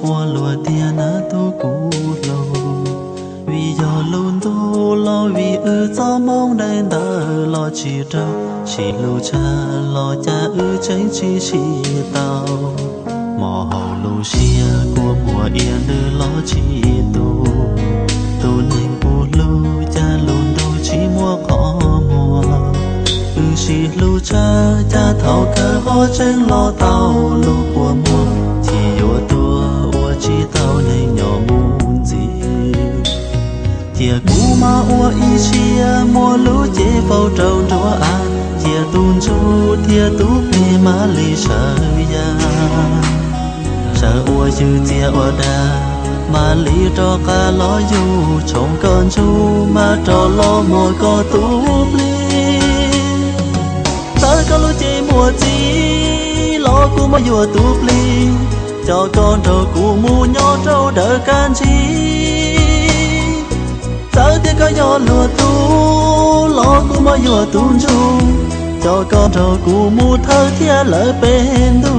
ua luag tiag na tus kuv hlub. Vim yog lub ntuj los vim wb txoj hmoov daim ntawv los tsis raug, sim hlub tshaj los cas wb tseem tsis sib tau. Hmo haus lub siab kua muag ia ntws los tsis tu, tus neeg kuv hlub cas lub ntuj tsis muaj qhov muag. Wb sib hlub tshaj cas thaum kawg ho tseem los tau lub kua muag, chim yuav tuag ua tsis tau neeg nyob mus ntxiv. Cia kuv mam ua ib siab muab lub cev faus rau nruab av, cia tus ntsuj thiab tus plig mam li sawv ya. Sawv ua ywg txias ua dag, mam li rov qab los yug tshoov koj ntsuj, mam rov los muag koj tus plig. Txawm koj lub cev muaj txiv los kuv muab yuav tus plig, coj koj nrog kuv mus nyob rau dawm kab ntsig. Txawm tias koj yog luag tub los kuv muab yuav tus ntsuj, coj koj nrog kuv mus thawj thiab lawm peb ntu.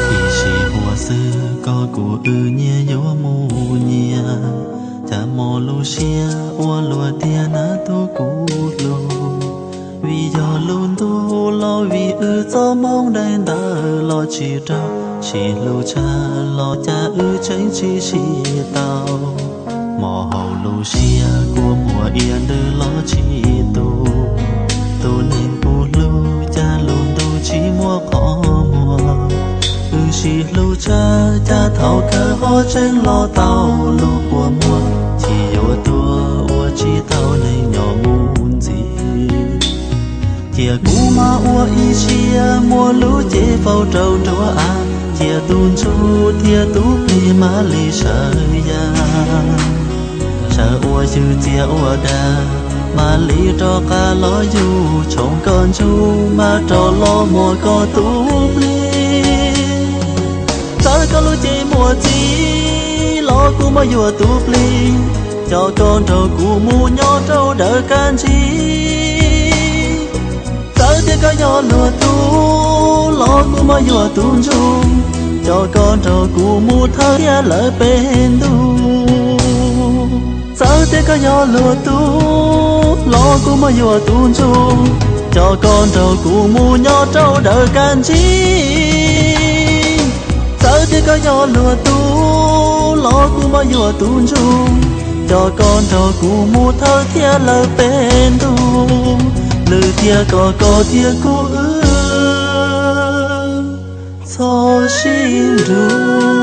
Tiam sis ua xwb koj kuv wb nyias yuav mus nyias, cas hmo lub siab ua luag tiag na tus kuv hlub. Vim yog lub ntuj los vim wb txoj hmoov daim ntawv los tsis raug, sim hlub tshaj los cas wb tseem tsis sib tau. Hmo haus lub siab kua muag ia ntws los tsis tu, tus neeg kuv hlub cas lub ntuj tsis muaj qhov muag. Wb sib hlub tshaj cas thaum kawg ho tseem los tau lub kua muag, chim yuav tuag ua tsis tau neeg nyob mus ntxiv. Cia kuv mam ua ib siab muab lub cev faus rau nruab av, cia tus ntsuj thiab tus plig mam li sawv ya. Sawv ua ywg txias ua dag, mam li rov qab los yug tshoov koj ntsuj, mam rov los muag koj tus plig. Txawm koj lub cev muaj txiv los kuv muab yuav tus plig, coj koj nrog kuv mus nyob rau dawm kab ntsig. Txawm tias koj yog luag tub los kuv muab yuav tus ntsuj, coj koj nrog kuv mus thawj thiab lawm peb ntu. Txawm tias koj yog luag tub los kuv muab yuav tus ntsuj, coj koj nrog kuv mus nyob rau dawm kab ntsig. Txawm tias koj yog luag tub los kuv muab yuav tus ntsuj, coj koj nrog kuv mus thawj thiab lawm peb ntu. Lwm tiam koj koj thiab kuv wb txhob sib nrug.